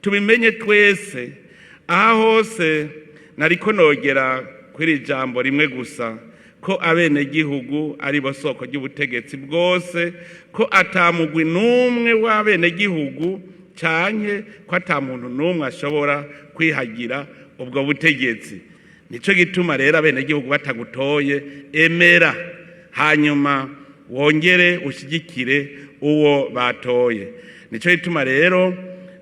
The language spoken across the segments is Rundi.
Tubimenye twese. Aha hose nariko nogera kuri iri jambo rimwe gusa, ko abenegihugu ari bo soko ry'ubutegetsi bwose, ko atamugwi n'umwe w'abenegihugu canke ko ata muntu n'umwe ashobora kwihagira ubwo butegetsi. Nico gituma rero abenegihugu batagutoye, emera hanyuma wongere ushigikire uwo batoye. Nico gituma rero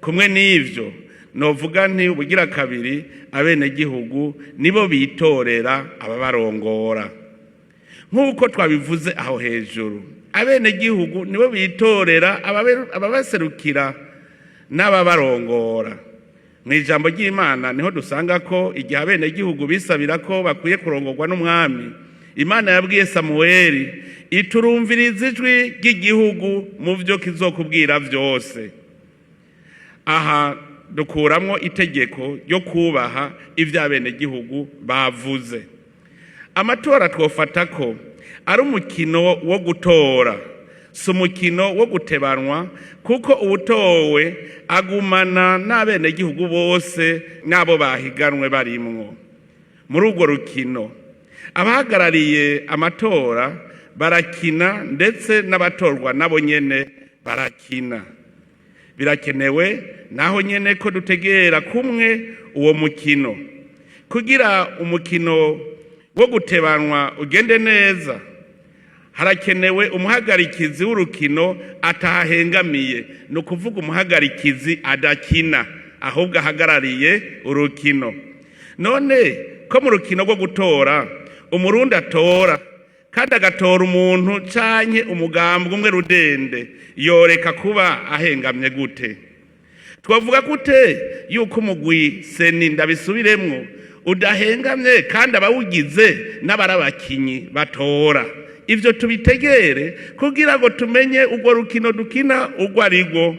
kumwe n'ivyo novuga nti ubugira kabiri, abenegihugu nibo bitorera ababarongora. Nk'uko twabivuze aho hejuru, abenegihugu nibo bitorera ababaserukira n'ababarongora. Mu ijambo ry'Imana niho dusanga ko igihe abenegihugu bisabira ko bakwiye kurongorwa n'umwami, Imana yabwiye Samuweli iturumviriza ijwi ry'igihugu mu byo kizokubwira byose. Aha dukuramwo itegeko ryo kubaha ibyo abenegihugu bavuze. Amatora twofata ko ari umukino wo gutora, si umukino wo gutebanwa, kuko uwutowe agumana n'abenegihugu bose n'abo bahiganwe barimwo muri urwo rukino. Abahagarariye amatora barakina, ndetse n'abatorwa nabo nyene barakina. Birakenewe naho nyene ko dutegera kumwe uwo mukino. Kugira umukino wo gutebanwa ugende neza, harakenewe umuhagarikizi w'urukino atahengamiye, ni ukuvuga umuhagarikizi adakina ahubwo ahagarariye urukino. None ko mu rukino rwo gutora Umurundi atora kandi agatora umuntu canke umugambwe umwe rudende, yoreka kuba ahengamye gute? Twavuga gute yuko umugwi CENI, ndabisubiremwo, udahengamye kandi abawugize n'abari abakinyi batora? Ivyo tubitegere kugira ngo tumenye urwo rukino dukina urwo arirwo.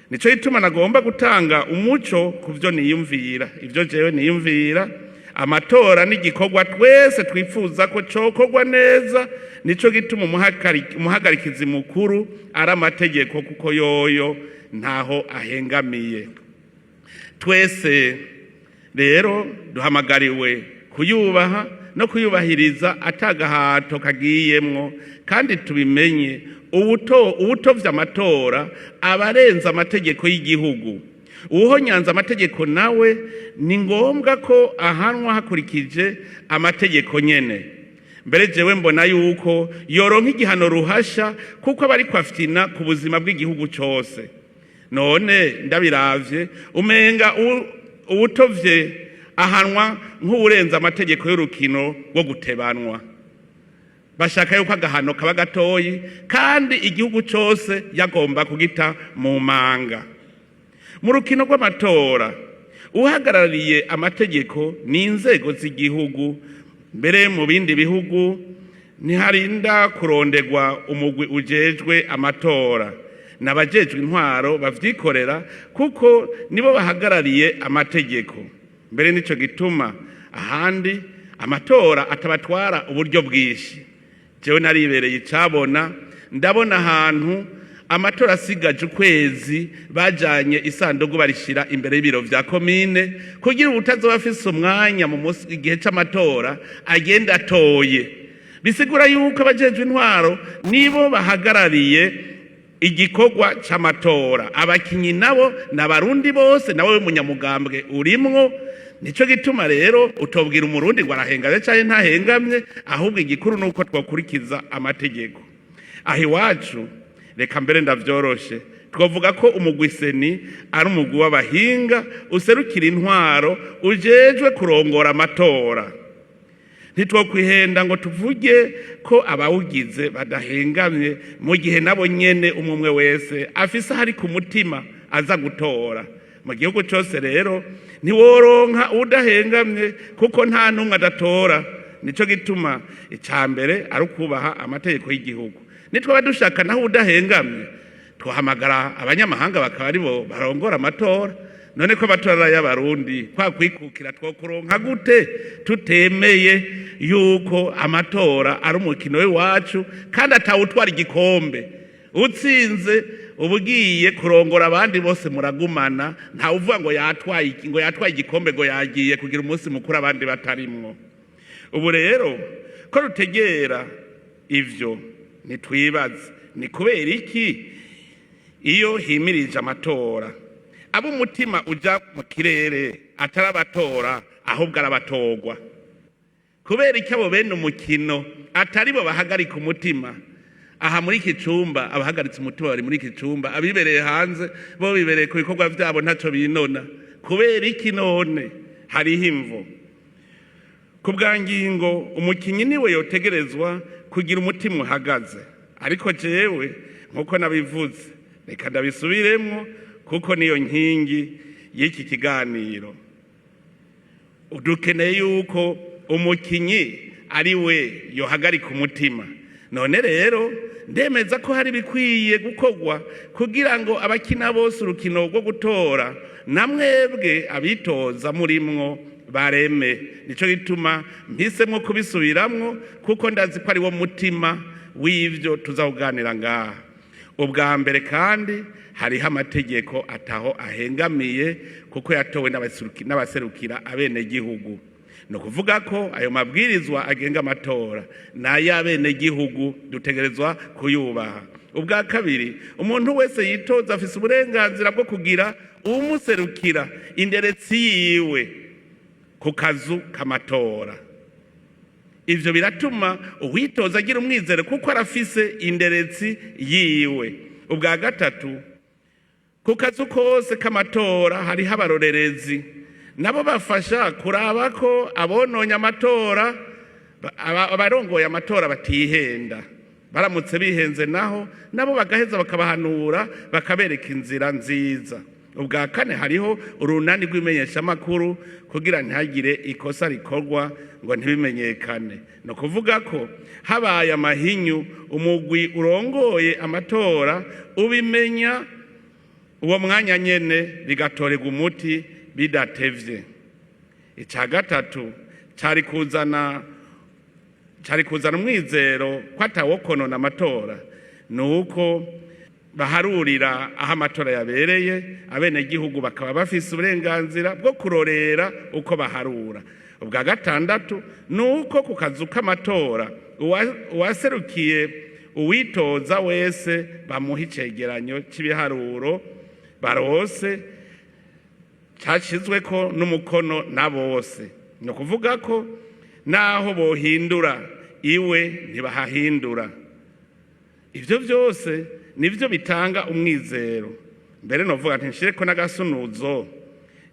Nico gituma nagomba gutanga umuco ku vyo niyumvira, ivyo jewe niyumvira. Amatora n'igikorwa twese twifuza ko cokorwa neza. Nico gituma umuhagarikizi mukuru ari amategeko, kuko yoyo ntaho ahengamiye. Twese rero duhamagariwe kuyubaha no kuyubahiriza atagahato kagiyemwo. Kandi tubimenye, uwutovye amatora aba arenze amategeko y'igihugu. Uwuhonyanze amategeko nawe ni ngombwa ko ahanwa hakurikije amategeko nyene. Mbere jewe mbona yuko yoronka igihano ruhasha, kuko aba ariko afyina ku buzima bw'igihugu cose. None ndabiravye, umenga uwutovye ahanwa nk'uwurenze amategeko y'urukino rwo gutebanwa. Bashaka yuko agahano kaba gatoyi kandi igihugu cose yagomba kugita mu manga. Mu rukino rw'amatora, uhagarariye amategeko ni inzego z'igihugu. Mbere mu bindi bihugu ntiharinda kurondegwa umugwi ujejwe amatora, n'abajejwe intwaro bavyikorera, kuko nibo bahagarariye amategeko. Mbere nico gituma ahandi amatora atabatwara uburyo bwinshi. Jewe naribereye icabona, ndabona ahantu amatora asigaje ukwezi bajanye isanduku barishira imbere y'ibiro vya komine, kugira utazoba afise umwanya mu musi igihe c'amatora agenda atoye. Bisigura yuko abajejwe intwaro nibo bahagarariye igikorwa c'amatora. Abakinyi nabo n'Abarundi bose, nawe munyamugambwe urimwo. Nico gituma rero utobwira Umurundi ngo arahengamye canke ntahengamye, ahubwo igikuru nuko twokurikiza amategeko. Aho iwacu, reka mbere ndavyoroshe, twavuga ko umugwi CENI ari umugwi w'abahinga userukira intwaro, ujejwe kurongora amatora. Ntitwokwihenda ngo tuvuge ko abawugize badahengamye, mu gihe nabo nyene umwe umwe wese afise ahari ku mutima aza gutora. Mu gihugu cose rero ntiworonka udahengamye, kuko nta n'umwe adatora. Nico gituma ica mbere ari ukubaha amategeko y'igihugu. Nitwaba dushaka naho udahengamye, twahamagara abanyamahanga bakaba aribo barongora amatora. None ko amatora ari ay'Abarundi, kwa kwikukira twokuronka gute tutemeye yuko amatora ari umukino w'iwacu kandi atawutwara igikombe utsinze? Uba ugiye kurongora abandi bose muragumana. Ntawe uvuga ngo yatwaye ngo yatwaye igikombe, ngo yagiye kugira umunsi mukuru abandi batarimwo. Ubu rero ko rutegera ivyo, ntitwibaze ni kubera iki iyo himirije amatora abo umutima uja mu kirere atari abatora, ahubwo arabatorwa? Kubera iki abo bene umukino atari bo bahagarika umutima aha muri iki cumba? Abahagaritse umutima bari muri iki cumba, abibereye hanze bo bibereye ku bikorwa vyabo, ntaco binona. Kubera iki none? Hariho imvo. Ku bwa ngingo, umukinyi niwe yotegerezwa kugira umutima uhagaze. Ariko jewe, nkuko nabivuze, reka ndabisubiremwo kuko niyo nkingi y'iki kiganiro, dukeneye yuko umukinyi ari we yohagarika umutima. None rero ndemeza ko hari ibikwiye gukorwa kugira ngo abakina bose urukino rwo gutora, na mwebwe abitoza murimwo, bareme. Nico gituma mpisemwo kubisubiramwo, kuko ndazi ko ari wo mutima w'ivyo tuza kuganira ngaha. Ubwa mbere kandi, hariho amategeko ataho ahengamiye, kuko yatowe n'abaserukira abenegihugu. Ni ukuvuga ko ayo mabwirizwa agenga amatora ni ay'abenegihugu, dutegerezwa kuyubaha. Ubwa kabiri, umuntu wese yitoza afise uburenganzira bwo kugira uwumuserukira, inderetsi yiwe, ku kazu k'amatora. Ivyo biratuma uwitoza agira umwizero kuko arafise inderetsi yiwe. Ubwa gatatu, ku kazu kose k'amatora hariho abarorerezi, nabo bafasha kuraba ko abononye amatora, abarongoye amatora batihenda. Baramutse bihenze naho, nabo bagaheza bakabahanura, bakabereka inzira nziza. Ubwa kane, hariho urunani rw'imenyeshamakuru kugira ntihagire ikosa rikorwa ngo ntibimenyekane. Ni ukuvuga ko habaye amahinyu, umugwi urongoye amatora ubimenya uwo mwanya nyene, bigatorerwa umuti bidatevye. Icya gatatu cari kuzana umwizero ko atawokonona amatora ni uko baharurira aho amatora yabereye, abenegihugu bakaba bafise uburenganzira bwo kurorera uko baharura. Ubwa gatandatu ni uko ku kazu k'amatora uwaserukiye uwitoza wese bamuha icegeranyo cy'ibiharuro barose cyashyizweko n'umukono na bose. Ni ukuvuga ko naho bohindura iwe ntibahahindura. Ibyo byose nibyo bitanga umwizero. Mbere novuga nti nshireko n'agasunuzo.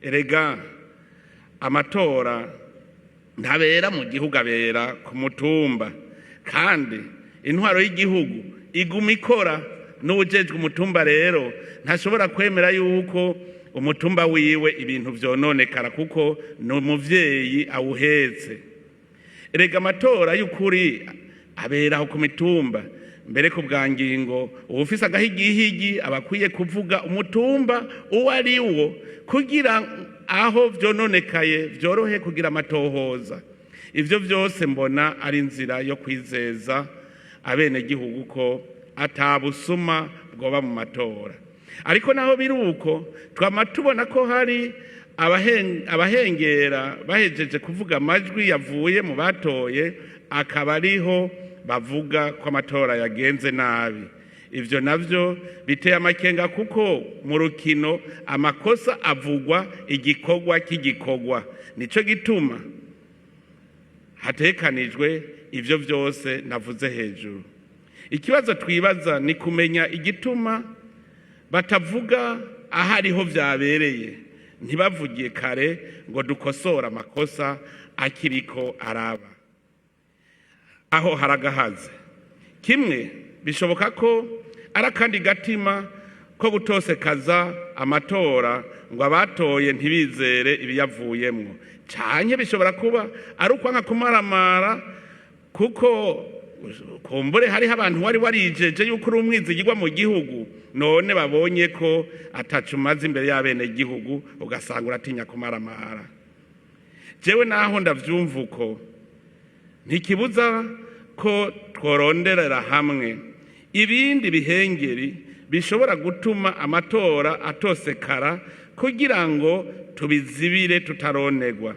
Erega amatora ntabera mu gihugu, abera ku mutumba, kandi intwaro y'igihugu iguma ikora. N'uwujejwe umutumba rero ntashobora kwemera yuko umutumba wiwe ibintu vyononekara, kuko ni umuvyeyi awuhetse. Erega amatora y'ukuri abera aho ku mitumba. Mbere, ku bwa ngingo, uwufise agahigihigi aba akwiye kuvuga umutumba uwo ari wo, kugira aho vyononekaye vyorohe kugira amatohoza. Ivyo vyose mbona ari inzira yo kwizeza abenegihugu ko atabusuma bwoba mu matora. Ariko naho biri uko, twama tubona ko hari abahengera bahejeje kuvuga amajwi yavuye mu batoye, akaba ariho bavuga ko amatora yagenze nabi. Ivyo navyo biteye amakenga, kuko mu rukino amakosa avugwa igikorwa k'igikorwa. Nico gituma hatekanijwe ivyo vyose navuze hejuru. Ikibazo twibaza ni kumenya igituma batavuga aho ariho vyabereye, ntibavugiye kare ngo dukosore amakosa akiriko araba. Aho haragahaze. Kimwe bishoboka ko ari akandi gatima ko gutosekaza amatora ngo abatoye ntibizere ibiyavuyemwo, canke bishobora kuba ari ukwanka kumaramara, kuko kumbure hariho abantu wari warijeje yuko uri umwizigirwa mu gihugu, none babonye ko ataco umaze imbere y'abenegihugu, ugasanga uratinya kumaramara. Jewe naho ndavyumva uko, ntikibuza ko tworonderera hamwe ibindi bihengeri. bishobora gutuma amatora atosekara, kugira ngo tubizibire tutaronegwa.